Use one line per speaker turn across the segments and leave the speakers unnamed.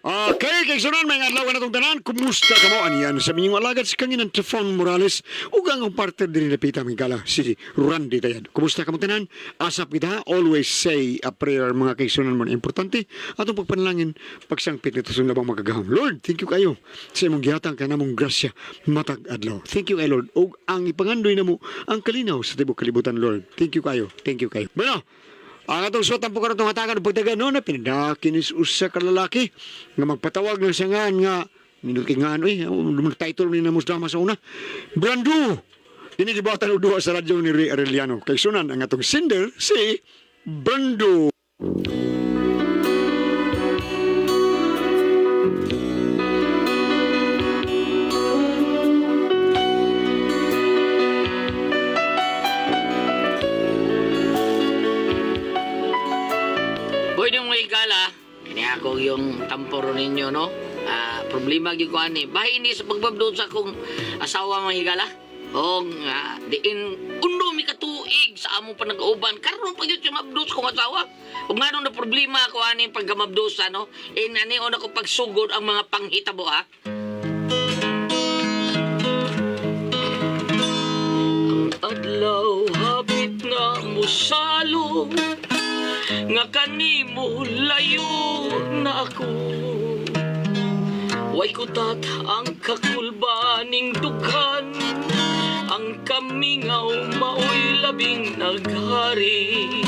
Okay, kay sunan may adlaw na itong tanan. Kumusta ka mo? Aniyan sa minyong alagad si Kanginan Trefon Morales ug ang partner din napita aming gala si Randy Tayad. Kumusta ka mo tanan? Asap kita, always say a prayer mga kaigsunan mo. Importante atong pagpanalangin pagsangpit nito sa labang magagahom. Lord, thank you kayo sa imong gihatag kanamong grasya matag adlaw. Thank you kay Lord. Ug ang ipangandoy namo ang kalinaw sa tibok kalibutan, Lord. Thank you kayo. Thank you kayo. Bueno, ang atong suwat ang pukaran itong hatagan ng pagdagan no, na pinadakinis usa ka lalaki nga magpatawag ng sangan nga nindot kay ngaan oy, title ni namos drama sa una. Brando. Dini gibuhatan og duha sa radyo ni Ray Arellano. Kay sunan ang atong sender si Brando.
Boy, nung may gala, kini ako yung tamporo ninyo, no? Ah, problema gyud ko ani. Bahin ni sa pagbabdod sa akong asawa mga higala. Oo nga, diin uno mi katuig sa among panag-uban. Karon pa gyud siya mabdos kong asawa. Ug ngano na problema ako ani pagkamabdosa, no? In ani ona ko pagsugod ang mga panghitabo, ha? Ang adlaw hapit na musalo nga kanimo layo na ako. Way kutat ang kakulbaning dughan, ang kamingaw maoy labing naghari.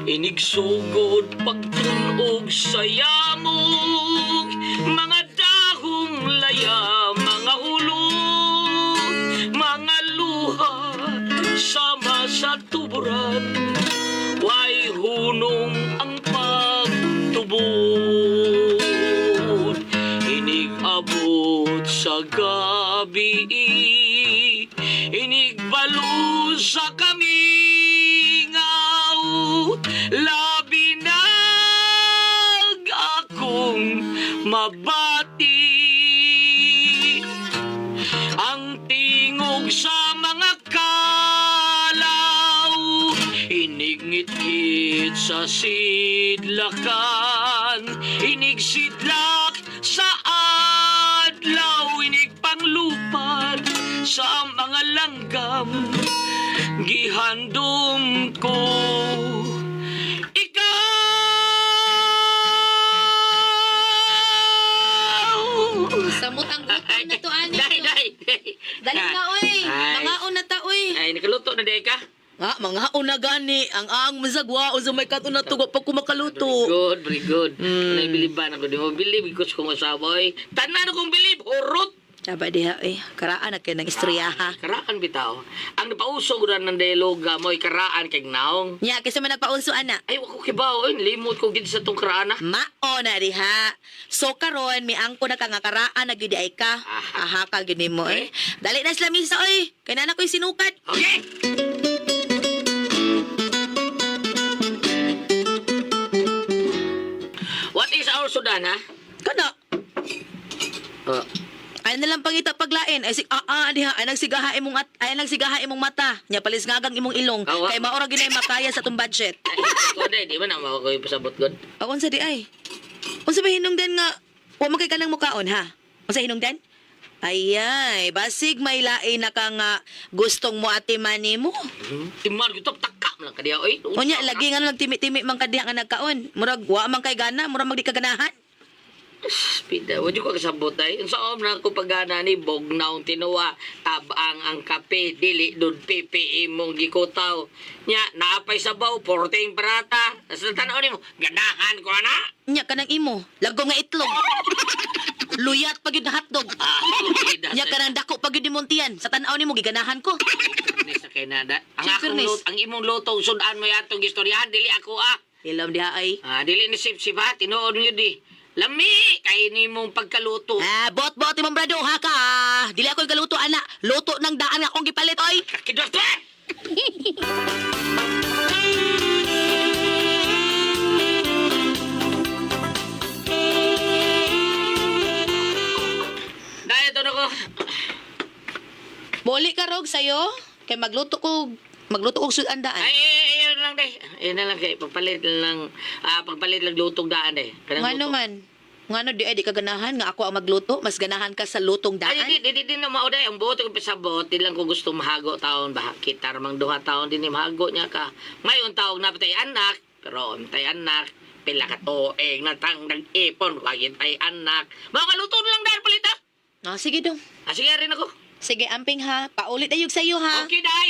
Inigsugod pagtunog sa yamog, mga dahong laya, mga hulog, mga luha, sama sa tuburan. Way hunong ang pagtubod, inig abot sa gabi, inigbalo sa kamingaw, labi nag akong mabati. Ang tingog sa mga kalaw, inigngitngit sa sidlakan, inigsidlak sa adlaw, inigpanglupad sa mga langgam, gihandom ko ikaw.
Samot ang gutom na to, ani.
Dai, dai.
Dali na, oy.
Ay.
Mangaon na ta, oy.
Ay, nakaluto na di ka?
Nga, mga una gani, ang ang masagwa o may kato na tugo pag
Very
kumakaluto.
good, very good. Mm. Naibiliban ako. Di mo believe because kung asawa oy. Tanan akong believe, hurot.
Taba diha, eh, karaan na kayo ng istorya ha.
Karaan bitaw. Ang napausog na ng dialoga mo'y karaan kay naong.
Nya, kasi man nagpaunso ana.
Ay, wako kibaw, oy. Limot ko gid sa tong karaan ah.
Mao na diha. So karon mi angko na ka nga karaan na gyud ay ka. Aha ka gyud nimo eh. Dali na sila misa oy. Kay nana ko'y sinukad.
Okay! What is our sudan, ha?
Kana. Ay na lang pangita paglain. Ay sig diha ay nagsigaha imong at ay nagsigaha imong mata. Nya palis ngagang imong ilong.
Awa.
Kay mao ra gyud ay makaya sa tong budget.
Ay, ko di ba na mao ko yung pasabot god?
O unsa di ay? Unsa ba hinungdan nga wa man kay kanang mukaon ha? Unsa hinungdan? Ayay, basig may lain na ka nga gustong mo ate mani mo.
Timar gyud top taka man lang kadiya oy.
Unya lagi nga nagtimi-timi man ka diha nga nagkaon. Murag wa man kay gana, murag magdi ka ganahan.
Pida, wala ko kasabot ay. Unsa om na ko pagana ni bognaw tinuwa, tabang ang kape, dili dud pipi imong gikutaw. Nya naapay sabaw, porting parata. Sa tan-aw nimo, ganahan ko ana.
Nya kanang imo, lagom nga itlog. Luyat pa gyud na hotdog.
Ah, pida.
Nya kanang dako pa gyud ni Montian. Sa tan-aw nimo giganahan ko.
Sa kay nada. Ang
Chief
akong
Fernes.
lot, ang imong luto sudan mo atong gistoryahan dili ako ah.
Ilom diha ay.
Ah, dili ni sip sip ha, tinuod gyud di. Lami kay nimong pagkaluto.
Ah, bot-bot imong brado ha ka. Dili ako galuto ana. Luto ng daan nga akong gipalit oy.
Kakidot eh! Dahil ito na ko.
Muli ka rog sayo kay magluto kog sudan daan.
Ay, ay, ayun lang, day. Ayun na lang kay pagpalit lang, pagpalit lang lutong daan, day. Kanang
Ngano
luto.
man? Ngano di ay di ka ganahan nga ako ang magluto, mas ganahan ka sa lutong daan.
Ay, di, di, di, di na mao day. Ang buot ko pasabot, di lang ko gusto mahago taon. Ba, kita ramang duha taon din ni mahago niya ka. Ngayon taog na patay anak, pero tay anak, pila ka tuig na tang nag-ipon, wagin tay anak. Mga luto na lang dahil palita.
Ah, sige dong.
Ah, sige rin ako.
Sige, amping ha. Paulit ayog sa iyo ha.
Okay, day.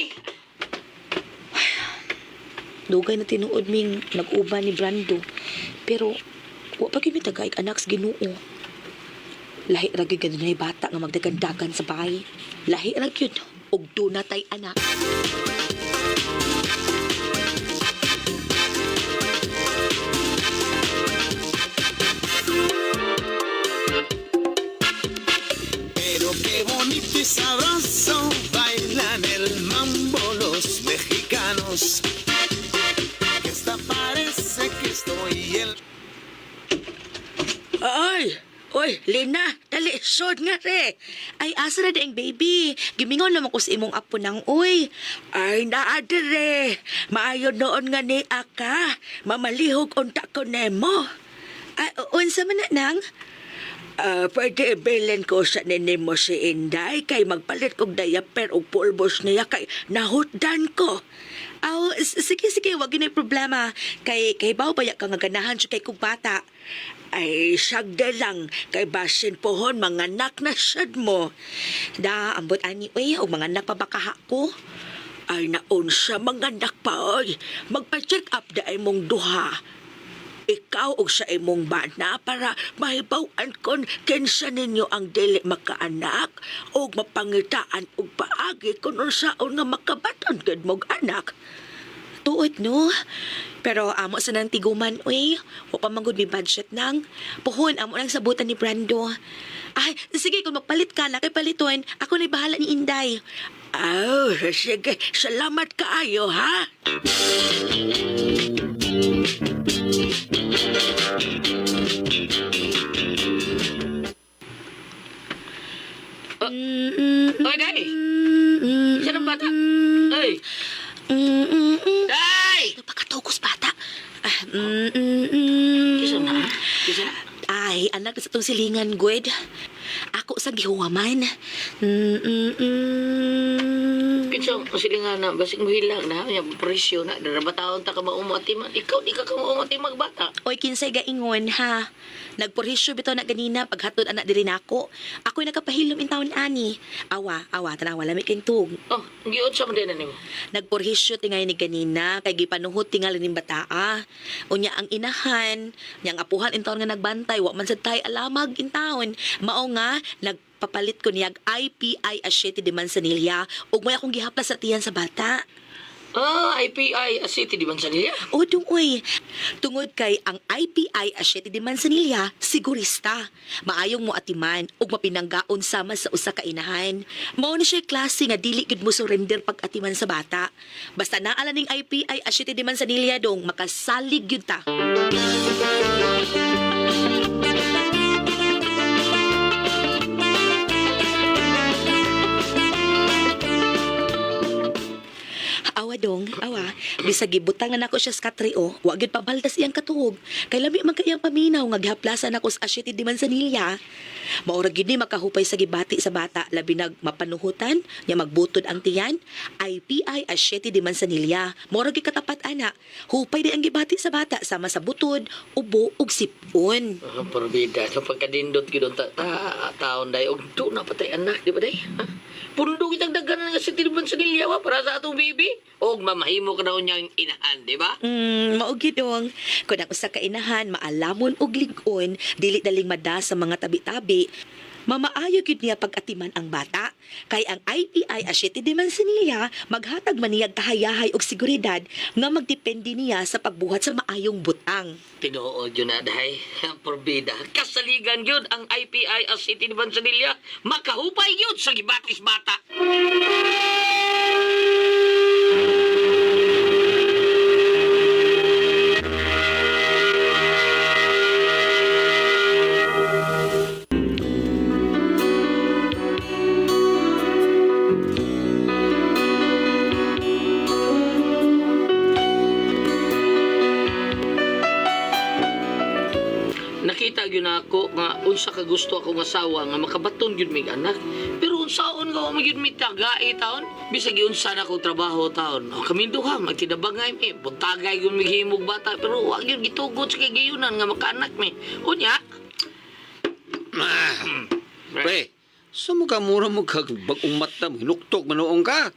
Dugay na tinuod ming nag-uban ni Brando. Pero wa pa gyud mi tagaig anak sa Ginoo. Lahi ra gyud ganunay bata nga magdagandagan sa bahay. Lahi ra gyud og duna tay anak.
Pero qué bonito y sabroso bailan el mambo los mexicanos. Que esta parece que estoy en
Ay! Oy, Lina, dali, sod nga re.
Ay, asa na di ang baby? Gimingon naman ko sa imong apo nang uy.
Ay, naa dire. Maayo noon nga ni Aka. Mamalihog unta ko nemo.
Ay, unsa man na nang?
Ah, pwede ibilin ko sa ninimo si Inday kay magpalit kog diaper ug pulbos niya kay nahutdan ko.
Aw, sige sige, wag gyud problema. Kay kay baw baya ka nga ganahan jud kay kog bata.
Ay, sagde lang kay basin pohon mga anak na sad mo.
Da, ambot ani uy, og mga anak pa baka ko.
Ay, naunsa mga anak pa, oy. Magpa-check up na imong duha. Ikaw og sa imong bana para mahibaw-an kon kinsa ninyo ang dili makaanak og mapangitaan og paagi kon unsaon nga makabaton gid mog anak.
Tuod no. Pero amo sa nang tiguman uy, wa pa man gud may budget nang. Puhon amo nang sabutan ni Brando. Ay, sige kung magpalit ka na kay paliton, ako na'y bahala ni Inday.
Aw, sige, salamat kaayo ha.
Oy, day. Siya ng bata. Ay, day!
Napakatokos bata. Ah, mm, mm, mm.
Kisa na, kisa na.
Ay, anak sa tong silingan, Gwed. Ako sa gihuwaman. Mm, mm, mm.
Kinsa ang silingan na, basig mo hilang na, yung presyo na, darabataon ta ka maumati man. Ikaw, di ka ka maumati magbata.
Oy, kinsay gaingon, ha? Nagporhisyo bitaw na ganina paghatod anak diri nako. Ako'y nakapahilom in taon ani. Awa, awa, tanawa lami kayong tug.
Oh, giot sa man din na nimo.
Nagporhisyo tingay ni ganina kay gipanuhot tingali ning bataa. Unya ang inahan, nya ang apuhan in taon nga nagbantay, wa man sad tay alamag in taon. Mao nga nagpapalit ko niyag IPI Asyete de Manzanilla ug may akong gihaplas sa tiyan sa bata.
Ah, IPI, City di Manzanilla.
O dungoy, tungod kay ang IPI Asyete de Manzanilla, sigurista. Maayong mo atiman ug mapinanggaon sama sa usa ka inahan. Mao ni siya klase nga dili gud mo surrender pag atiman sa bata. Basta naala ning IPI Asyete de Manzanilla dong makasalig gyud ta. Awa dong, awa. Bisag gibutang na nako siya sa katrio, wa gyud pabaldas iyang katuog. Kay lami man kay iyang paminaw nga gihaplasan nako sa Asyete de Manzanilla. Mao ra gyud ni makahupay sa gibati sa bata, labi nag mapanuhutan, nya magbutod ang tiyan. IPI Asyete de Manzanilla. Mao ra gyud katapat ana. Hupay di ang gibati sa bata sama sa butod, ubo ug sipon.
Ah, porbida. So, pagkadindot gyud ta, ta taon day og do na patay anak, di ba day? Ha? Pundo kitang daghan nga City di Manzanilla wa para sa atong baby. Og mamahimo ka daw niyang inahan, di ba?
Mao gyud dong. Kun ang usa ka inahan maalamon og lig-on, dili daling mada sa mga tabi-tabi. Mamaayo gyud niya pag-atiman ang bata. Kay ang IPI Asyete de Manzanilla maghatag man niyag kahayahay og seguridad nga magdepende niya sa pagbuhat sa maayong butang.
Tinuod yun na, day. Porbida. Kasaligan yun ang IPI as City di Manzanilla. Makahupay yun sa gibatis bata. Nakita gyud na ako Unsa ka gusto akong asawa nga makabaton gyud mig anak. Pero unsaon nga wa man gyud mi tagai taon? Bisag giunsa na akong trabaho taon. O kami duha magtinabangay mi, buntagay gyud mig himog bata pero wa gyud gitugot sa kagayunan nga makaanak mi. Unya,
Pre, sa mo ka mura mo kag bagong mata mo, hinuktok manoong ka.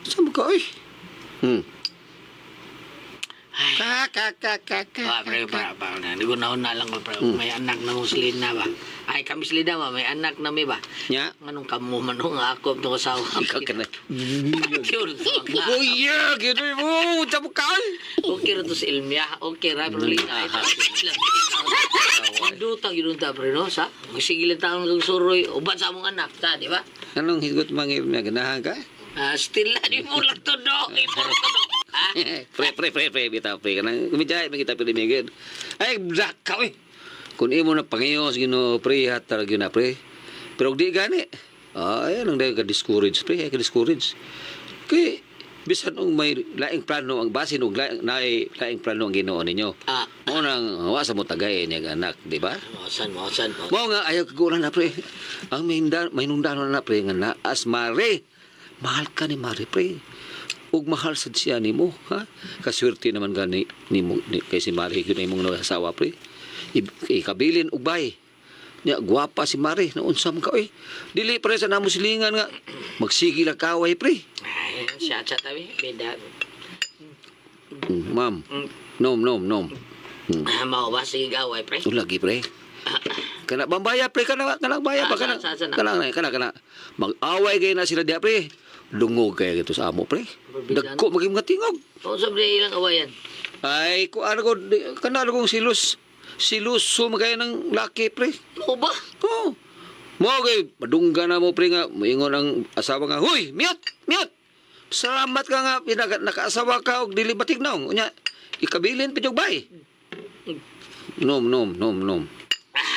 Sa mo ka, oy.
Ay.
Ka, ka, ka, ka, ka.
Ah, pre, pa, pa, na, na lang ko, pre. May anak na mo na ba? Ay, kami Selena ba? May anak na mi ba?
Nya.
Anong kamo man nga ako itong asawa?
Ikaw ka na.
Yun.
Oh, yeah, gano'n mo. Sa mo ka.
Okay ra to sa Ilmia. Okay ra, pero lina. Dutang yun ta, pre, no? Sa? Sige lang taong kang suroy. Uban sa among anak, ta, di ba?
Anong higot mga nga ganahan ka?
Ah, still na, di mo lang to, no? Di mo lang to, no? Ha?
Pre, pre, pre, pre, bitaw, pre. Kanang kumidya, makita pilimigin. Ay, black ka, oy. Kung imo na pangiyos, Ginoo, pre, hatag yun na, pre. Pero di gani. Ay, anong dahil ka-discourage, pre, ay, ka-discourage. Kay, bisan og may laing plano ang basin og laing, naay laing plano ang Ginoo ninyo.
Ah.
Mao nang wa sa mo tagay niya anak, di ba?
Mausan, mausan.
Mao nga ayaw kagulan na pre. Ang mahinungdan na pre nga naas mare. Mahal ka ni Mare pre. Ug mahal sad siya nimo, ha? Kaswerte naman gani nimo ni, kay si Mare gyud imong asawa pre. Ikabilin og bay. Nya gwapa si Mare, naunsa man ka oy. Dili pre sa namo silingan nga magsige lang kaway pre.
Ay, siya, siya, tabi. Bida.
Ma'am. Nom nom nom.
Ah, mao ba? Sige, gaway, pre.
Ito lagi pre. Kana bambaya pre kana kana baya pa
Ah,
kana.
saan, saan, saan?
Kana kana kana. Mag-away kay na sila diha pre. Dungog kay gito sa amo pre. Dagko maging mga tingog.
O, sabi ilang awayan.
Ay ko ano ko kana ano kong silus. Silus sumagay ng laki pre.
Mao ba?
Oh. Mo kay madungga na mo pre nga moingon ang asawa nga, "Huy, mute, mute." Salamat ka nga pinaka, nakaasawa ka og dili batig naong. Unya ikabilin pa bay. Nom nom nom nom.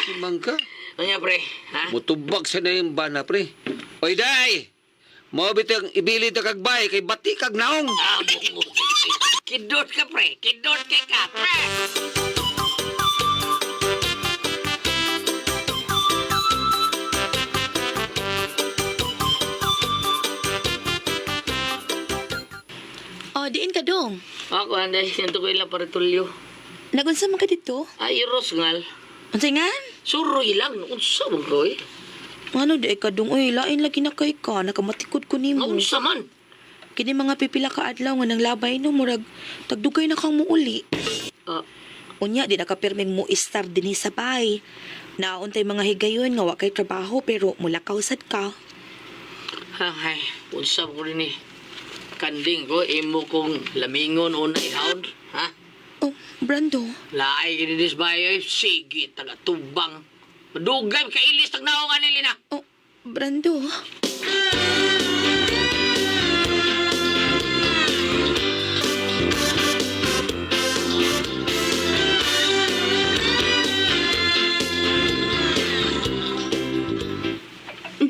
Kimang ka.
Ano pre? Ha?
Mutubag sa na yung bana, pre. Oy, day! Mao bitang ibili ta kag bay kay bati kag naong.
Ah, bungo. Kidot ka, pre. Kidot ka ka, pre.
Oh, diin ka dong.
Ako, anday. Yanto ko ilang paritulyo.
Nagunsa man ka dito?
Ay, Ros ngal.
Unsay nga?
Suroy lang. Unsa man ko, eh.
Ano di ka dong oy, lain lagi na kay ka, nakamatikod ko nimo.
Unsa man.
Kini mga pipila ka adlaw nga nang labay no murag tagdugay na kang muuli.
Ah,
Unya di nakapirming mo istar dinhi sa bay. Naauntay mga higayon nga wa kay trabaho pero mulakaw sad ka.
ay, unsa ko rin eh. Kanding ko, imo kong lamingon una ihawd. Ha?
Oh, Brando.
Laay gini bay, eh. Sige, taga-tubang. Madugay, kailis, tagnaong anili na.
Oh, Brando.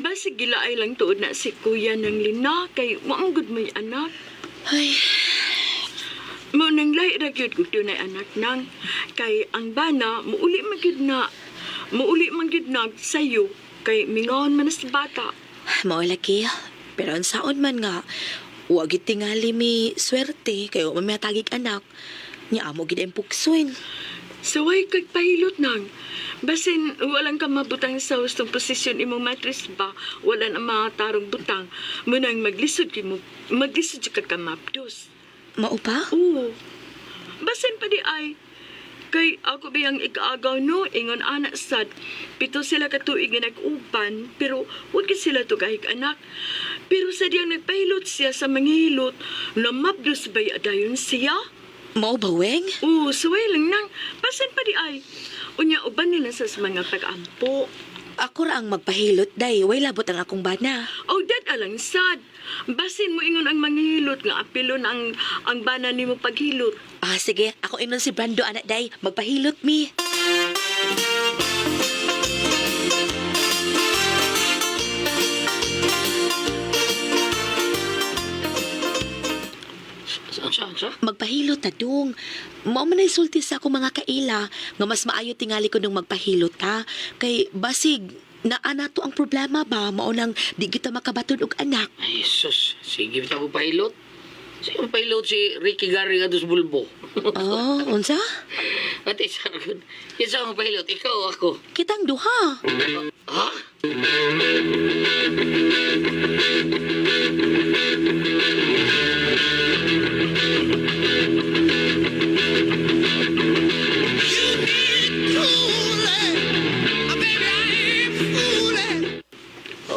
Basig gilaay lang tuod na si kuya ng lina kay wa man gud may anak.
Ay,
Mao nang lahi ra gyud kung dunay anak nang kay ang bana muuli man gyud na. Muuli man gyud na sayo kay mingon man na sa bata.
mao lagi. Pero ang saon man nga, wa gid tingali mi swerte kay wa man matagig anak. Nya amo gid ang puksuin.
Saway kag pahilot nang. Basin walang ka mabutang sa hustong posisyon imong matris ba, wala na mga tarong butang. Munang maglisod kay mo, maglisod jud ka kamapdos.
Mao pa?
Oo. Basin pa di ay. Kay ako biyang ikaagaw no, ingon anak sad. Pito sila katuig nga nag-uban, pero wag gyud sila tugahig anak. Pero sa diyang nagpahilot siya sa manghihilot, namabdos ba dayon siya?
Mao ba weng?
Oo, suway lang nang. Basin pa di ay. Unya, uban nila sa mga pag-ampo.
Ako ra ang magpahilot day, way labot ang akong bana.
O dad alang sad. Basin mo ingon ang manghihilot nga apilon ang bana nimo paghilot.
Ah, sige, ako inon si Brando anak day, magpahilot mi.
Unsa, unsa?
Magpahilot ta dong. Mao man ay sulti sa akong mga kaila nga mas maayo tingali ko nung magpahilot ta kay basig naa nato ang problema ba mao nang di kita makabaton og anak.
Ay, sus. Sige, bitaw ko pahilot. Sige, pahilot si Ricky Gary nga dos Bulbo.
Oh, unsa?
Ate, sargon. Kinsa ang pahilot? Ikaw o ako?
Kitang duha.
Ha?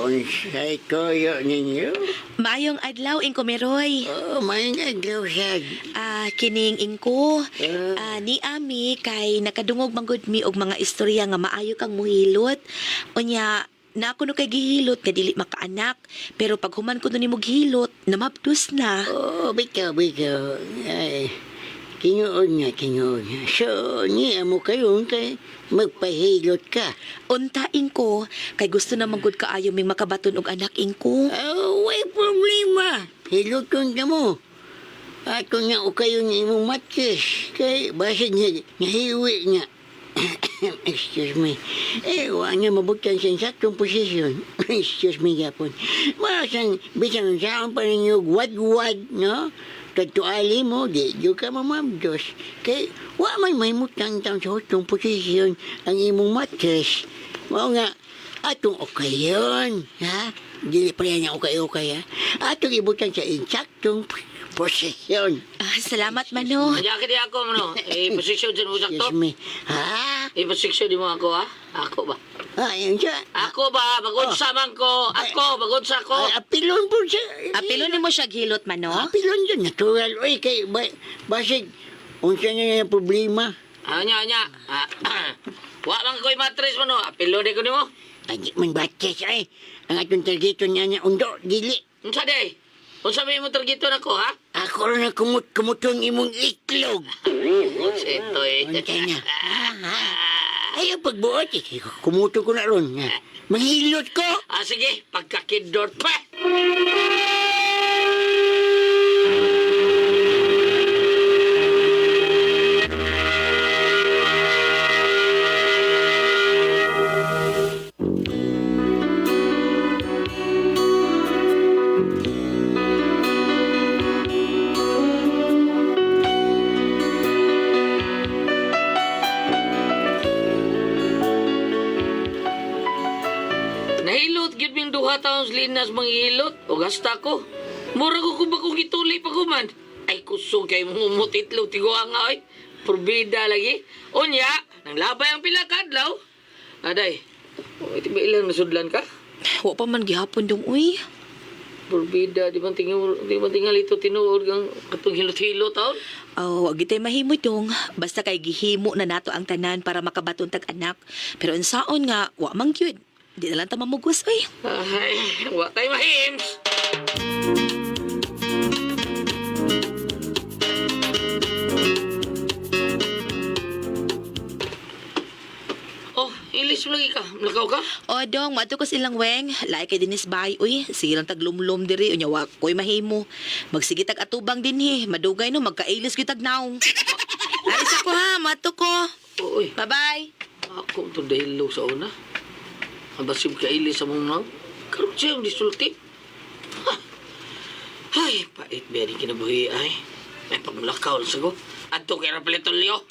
Unsay koyo ninyo?
Maayong adlaw ingko Meroy.
Oh, may adlaw sad.
Ah, kining ingko.
Eh.
Ah, ni ami kay nakadungog manggod mi og mga istorya nga maayo kang muhilot. Unya na ako no kay gihilot nga dili makaanak, pero pag human ko no nimo gihilot, namabdos na.
Oh, bitaw, bitaw. Ay, tinuod nga, tinuod nga. So, niya mo kayon kay magpahilot ka.
Unta ingko kay gusto na manggod kaayo ming makabaton og anak ingko.
Oh, way problema. Hiloton ka mo. Ato nga o kayo nga imong matis. Kay basig nga, nahiwi nga. Excuse me. Eh, wa nga mabutan sa saktong posisyon. Excuse me, Japon. Masan, bisan saan pa ninyo wad-wad, no? Katuali mo, di di ka mamabdos. Kay, wa man may mutang tang sa hustong posisyon ang imong matres. Mao nga, atong okay yun, ha? Dili pa yan ang okay-okay, ha? Atong ibutan sa insaktong posisyon.
Ah, salamat mano.
Kanya ka di ako, ano? Eh, posisyon dyan mo sakto.
Excuse me. Ha?
Eh, posisyon di mo ako, ha? Ako ba?
Ah, yun siya.
Ako ba? Magunsa man ko. Ako, magunsa ko.
Ay, apilon po siya.
Apilon nimo siya gihilot mano.
Apilon yun. Natural. Uy, kay, ba, basig, unsa niya yung problema?
Anya, anya. Ah, wa man ko'y matres mo, no? Apilo di ko nimo.
Ay, di man batis, ay. Ang atong targeto niya niya, undo, dili.
Unsa day? Unsa may mo targeton ako, ha?
Ako rin na kumutong imong itlog.
Unsa ito, eh.
Unsa niya? Ha, ha? Ay, ang pagbuot, eh. Kumuto ko na ron. Ha? Manghilot ko!
Ah, sige, pagkakidor pa. Nahilot gyud ming duha taons linas manghilot o gasta ko. Mura ko kung bakong gituli pa ko man. Ay kusog kay mong umot itlog tiguang nga oy. Purbida lagi. Unya, nang labay ang pila ka adlaw. Aday, iti ba ilang nasudlan ka?
Wa pa man gihapon dong uy.
Purbida, di man tingal ito tinuod kang katong hilot-hilot taon.
Oh, wag gitay mahimo dong. Basta kay gihimo na nato ang tanan para makabaton tag anak. Pero unsaon nga wa man gyud. Di na lang ta mamugos oy.
Ay, wa tay mahims. Oh, ilis mo lagi ka. Malakaw ka?
O dong, maadto ko silang weng. Lahi kay dinis bay uy. Sige lang taglumlum diri unya wa koy mahimo. Magsige tag atubang dinhi. Madugay no magkailis gyud tag naong. Aris ako ha, maadto ko.
Uy,
Bye-bye.
ako ito dahil sa una. Ang basib ka ilis sa mong nang. Karoon siya yung disulti. Ha. Ay, pait ba rin kinabuhi ay. Ay, pagmulakaw lang sago. Adto kay Rapletolyo.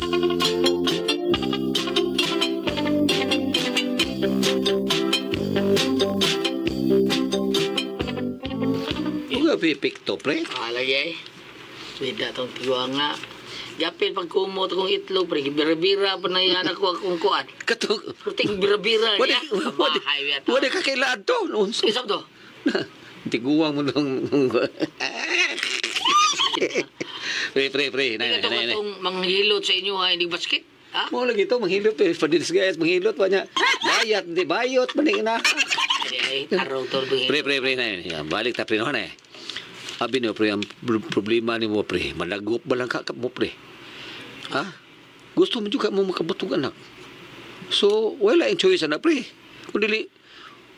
Uga pipikto, pre.
Kalagi ay. Bida tong tiwa nga. Gapil pag kumot akong itlog, pre, bira-bira pa na yan ako akong kuan.
Katong
Kurting bira-bira
Wala
niya.
wala
Bahay yata.
wala ka kailan to. Unsa?
Isap to.
Tiguang mo nung Pre, pre, pre. Nay,
Ito
nay, nay.
katong manghilot sa inyo ha, hindi basket. Ha?
Mo lagi to manghilot eh. Padisgayas manghilot pa niya. Bayat, di bayot maning na.
Ay, ay, araw to.
Pre, pre, pre, nay. Yan, balik ta pre no nay. Abi niyo pre, ang problema ni mo pre, malagop ba lang ka ka mo pre. Ha? Gusto mo juga mo makabutog anak. So, wala ang choice na pre. Kung dili,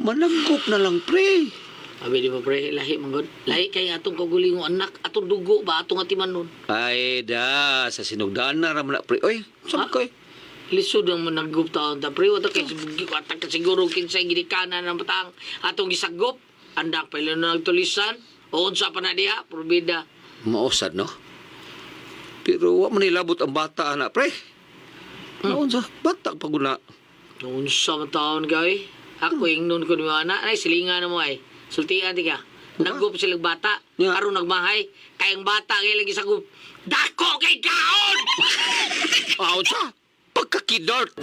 malagop na lang pre.
Abi di ba pre, lahi man gud. Lahi kay atong kaugalingong anak, atong dugo ba atong atiman nun.
Ay da, sa sinugdan na raman na pre. Oy, saan ko eh?
Lisod ang managgup taon ta pre, wala kay wata ka siguro kinsay ginikanan ng batang atong gisagop. Andak pa ila na nagtulisan. O unsa pa na diha, probida.
Mausad, no? Pero wa man nilabot ang bata, anak, pre. Naunsa, bata pa guna.
Unsa man taon kay? Ako ingnon ko ni ana, ay silingan na mo ay. Sultian ti ka. Naggup silang bata,
Yeah.
aron nagmahay. Kay ang bata kay lagi sagup. Dako kay kaon!
Aunsa, pagkakidort.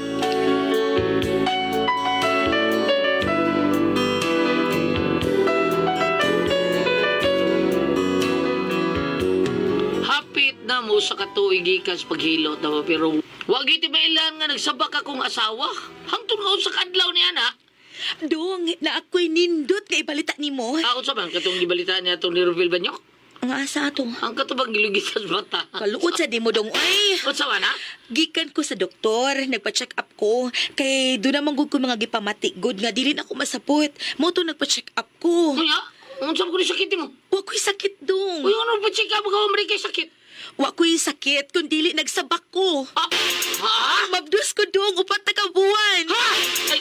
Hapit na mo sa katuig gikan sa paghilot na mo, pero wag iti mailan nga nagsabak akong asawa. Hangtod nga sa kadlaw niya na.
Dong, na ako'y nindot nga ibalita nimo.
Ah, unsa man katong gibalitaan niya atong ni Rubil Banyok?
Ang asa ato.
Ang katubang gilugitan sa bata.
Kaluod sa di mo dong ay.
Unsa man ha?
Gikan ko sa doktor, nagpa-check up ko. Kay doon naman gud ko mga gipamati gud nga dili na ako masapot. Mo to nagpa-check up ko.
Kunya, unsa man ko ni sakit mo?
Wa ko'y sakit dong.
Uy, ano ba check up ka man kay sakit?
Wa ko'y sakit kun dili nagsabak ko.
Ah, ha?
Mabdus ko dong 4 na ka buwan.
Ha? Ay,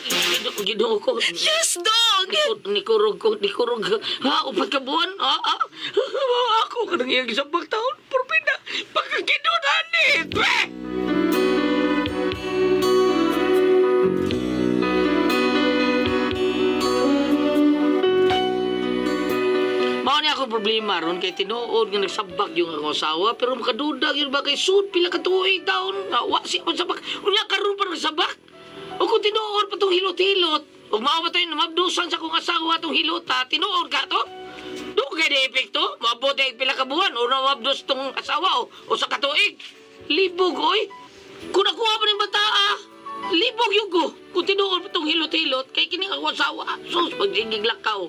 ginoo ko.
Yes dong.
Nikurog ko, nikurog. Ha, 4 ka buwan? Ha, ha? Ako ka nang iyang isang taon. Purpina, pagkakinunan ni. Twe! Mao ni ako problema ron kay tinuod nga nagsabak yung akong asawa pero makaduda yun ba kay sud pila ka tuig taon nga wa siya magsabak unya karon pa nagsabak o kung tinuod pa tong hilot-hilot ug mao ba tayo mabdusan sa akong asawa tong hilota tinuod ka to dugay di epekto moabot ay pila ka buwan o mabdus tong asawa o sa katuig libog oy kung nakuha pa ning bata ah, libog yung ko. Kung tinuod pa tong hilot-hilot, kay kining ako asawa. Sus, pagsigiglakaw.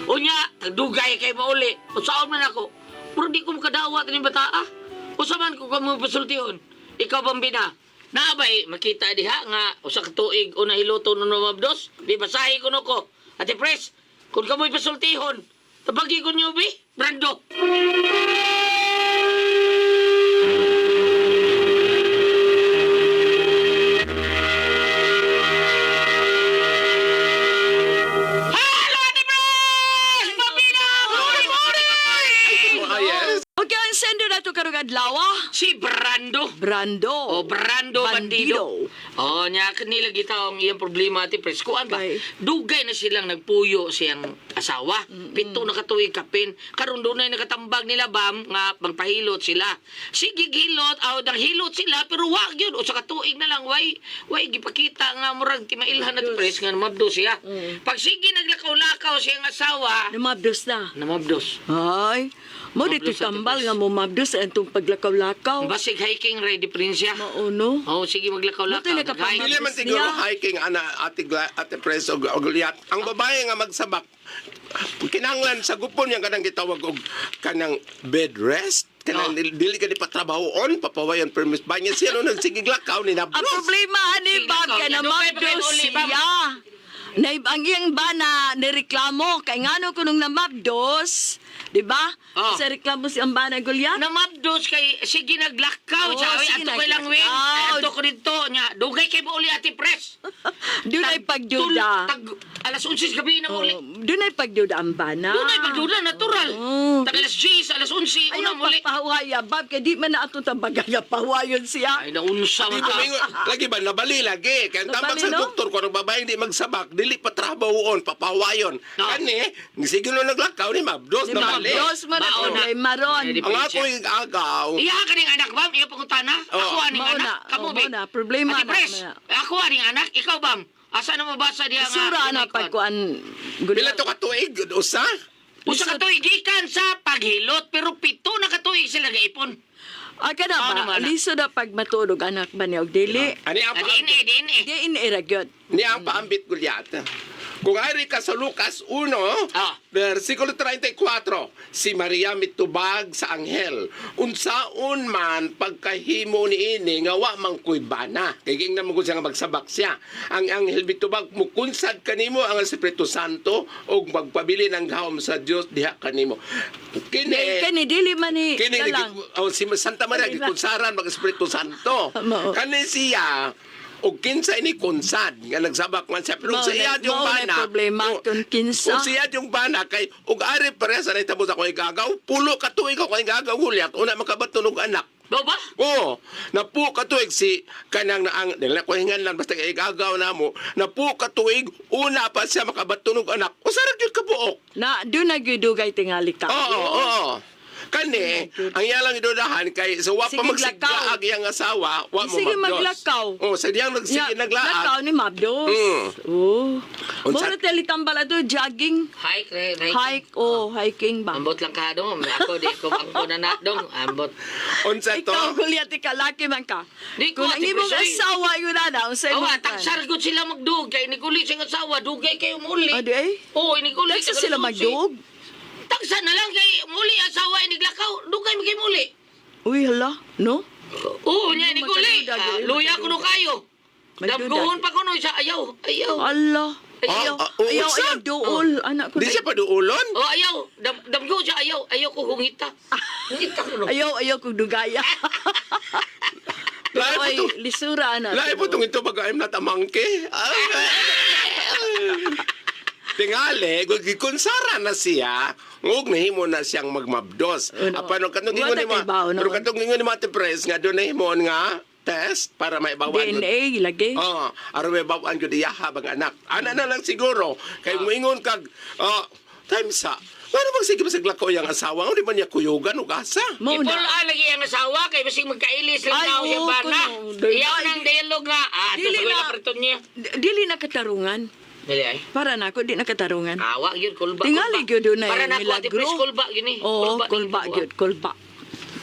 Unya, tagdugay kay mauli. Usaon man ako. Pero di ko makadawat ni bata ah. Usa man ko kamo pasultihon. Ikaw bambina. Naabay, makita diha nga usa ka tuig o nahiluto no mabdos. Di basahi ko no ko. Ate Pres, kung kamoy pasultihon, tabagi ko niyo bi, Brando. Hello, Ate Pres! Bambina! Morning, morning!
Ah, yes.
Okay, ang sender na to karong adlaw ah.
Si Brando.
Brando.
O Brando Bandido. O nya kanila gitaw ang iyang problema ati Pres. Kuan ba?
Okay.
Dugay na silang nagpuyo siyang asawa. 7 na katuig kapin. Karon dunay nakatambag nila bam nga magpahilot sila. Sige gilot, aw dang hilot sila pero wag yun. Usa ka tuig na lang way way gipakita nga murag timailhan ati Pres nga mabdo siya. Pag sige naglakaw-lakaw siyang asawa,
Namabdos na.
namabdos.
Ay, mo dito
Mabdos, Ate
tambal
Pres.
nga mo mabdos ang itong paglakaw-lakaw.
Basig hiking ready prinsya.
Mauno.
Oh, sige maglakaw-lakaw.
Buti nakapamabdos.
Dili man siguro
niya.
hiking ana ate ate Pres og og liat. Ang babae nga magsabak kinahanglan sa gupon yang kanang gitawag og kanang bed rest kanang
Oh.
dili ka di patrabahoon papawayan permis banya siya no nagsigig lakaw ni
Ang
nablos.
problema ani
Sige,
Bob
lakaw.
kay
Dugay pa kayo
namabdos
uli, Bob.
siya. Na ang iyang bana nireklamo kay ngano kunong namabdos, di ba?
Oh.
Sa reklamo si ang bana Goliath.
Namabdos kay sige naglakaw
Oo,
siya. Ay,
sige,
ato ko lang wing.
naglakaw.
Ato ko dito nya. Dugay kay mauli ati Pres.
Dunay pagduda.
Tag, alas 11 gabi na
Oh,
uli.
dunay pagduda ang bana.
Dunay pagduda natural.
Oo.
Tag alas 10, alas 11 una
Ayaw
muli.
papahuwaya, Bob, kay di man na atong tambagan nga pahuwayon siya.
Ay naunsa
Di
man
ba
ta.
mingon, lagi ba nabali lagi kay ang tambag
Nabali,
sa
no?
doktor kung ang babae hindi magsabak dili patrabahoon papawayon.
No.
Kani sige no naglakaw ni mabdos
Ni
nabali.
mabdos man ang
Mauna.
problema ron.
Eh, di-
Ang ako yung agaw.
Iya ka ning anak bam, iya pangutana.
Oo.
Ako aning
Mauna.
anak, kamo
Oo,
be.
mauna. Problema
Ate
na,
Pres,
mauna.
ako aning anak, ikaw bam. Asa na mabasa diha nga?
Sura na
dunay kuan?
pagkuan.
Pila to katuig usa?
Usa ka tuig gikan sa paghilot pero 7 na ka tuig sila gaipon.
Aga na
Mao
ba?
naman, ah.
Liso na pag matulog anak ba niya og dili?
Ani ang
Di ini, di ini.
Di in iragyod.
Ni ang paambit gulyat. Kung ari ka sa Lucas 1, versikulo 34, si Maria mitubag sa anghel. Unsaon man pagkahimo niini nga wa man ko'y bana. Kay giingnan mo kung siya nga magsabak siya. Ang anghel mitubag, mukunsad kanimo ang Espiritu Santo ug magpabili ng gahom sa Dios diha kanimo. Kini
Kani dili man ni
kini
dalang.
oh, si Santa Maria
Dili ba?
gikunsaran mag Espiritu Santo.
Mao.
Kani siya og kinsa ini kunsad nga nagsabak man siya, pero
Mao
sa iya
na-
yung
mao na
bana
problema
oh,
kung kinsa.
kung siya yung bana kay og ari parehas na itabo sa akong igagaw, pulo ka tuig ako igagaw hulyat una makabaton og anak.
Ba ba?
Oo, napu ka tuig si kanang naang dili na ko hingan lang basta kay igagaw na mo, napu ka tuig una pa siya makabaton og anak. Usa ra gyud ka buok.
Na do na gyud dugay tingali ka.
Oo, oo. Kani, ang iya lang idudahan kay so wa pa
Sige,
magsiglaag
lakaw.
iyang asawa, wa mo
Sige,
mabdos.
maglakaw.
Oh, sa diyang nagsige
Ya,
naglaag.
Lakaw ni Mabdos. Oh.
Unsa-
Mura telitambal ato jogging,
Hike, re, hiking.
hike oh, hiking ba.
Ambot lang ka dong. Ako di ko angko na na dong. Ambot.
Unsa to?
Ikaw Goliath ika laki man ka.
Di ko,
Kung ang
Ate
imong
Prisoy.
asawa yun na unsa imong
Awa, taksar gud sila magdug kay iniguli siyang asawa, dugay kayo muli.
Ah, di ay?
Oo, iniguli.
Taksa sila magdug.
Taksa na lang kay muli asawa iniglakaw, dugay man kay muli.
Uy hala, no?
Oo, niya iniguli.
Magkaduda,
Ah,
gyud,
luya kuno kayo.
Magduda.
Damguhon pa kuno siya ayaw, ayaw.
Ala.
Ayaw.
Ayaw,
Ah, ah,
ayaw,
unsa?
ayaw, duol. Anak ko
Di
na.
siya paduulon?
Oh, ayaw. Damguhon siya ayaw, ayaw ko hungita. Hungita kuno.
Ayaw, ayaw kong dugaya.
Lahi po
Ay,
tong
lisura na.
lahi po tong ito baga I'm not a monkey. Ay, tingali, gikunsara na siya, ug nahimo na siyang magmabdos.
Ano?
Apan katong ingon
Wala
ni ma,
kay bao noon.
pero katong ingon ni Mate Pres nga doon nahimon nga test para maibawan.
DNA lagi.
Oo, aron may bawaan gyud iyaha bang anak. Ana na lang siguro kay moingon kag time sa. Ngano bang sige basig lakaw yang asawa, di man niya kuyugan ug asa.
Mao na.
Ipul lagi ang asawa kay basig magkailis lang
Ay,
daw siya
oo,
bana.
kuno.
Iyaw
Ay,
nang dialog nga. Ah,
Dili
ito sa
na.
na. Niya.
Dili na katarungan.
Dili ay.
Para na ako, di na katarungan.
Awa gyud kulba.
Tingali
kulba.
gyud na
Para na ako ati
milagro.
Pres kulba gyud ni.
Oo, kulba gyud, kulba.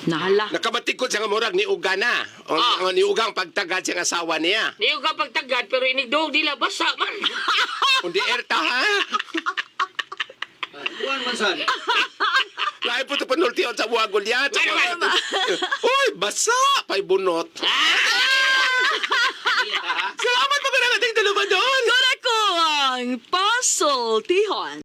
Nahala.
Nakabatikod siya nga murag ni Uga na. O,
Ah.
ni Ugang pagtagad siyang asawa niya.
Niyo ka pagtagad pero inigdog dila basa man.
Kundi erta ha.
Kuan man sad.
Lahi po ito panultiyon sa buha Goliath.
Ano ba?
Uy, basa! Pay bunot. Salamat po ka na ating dalawa doon.
Kura ko ang puzzle, Tihon.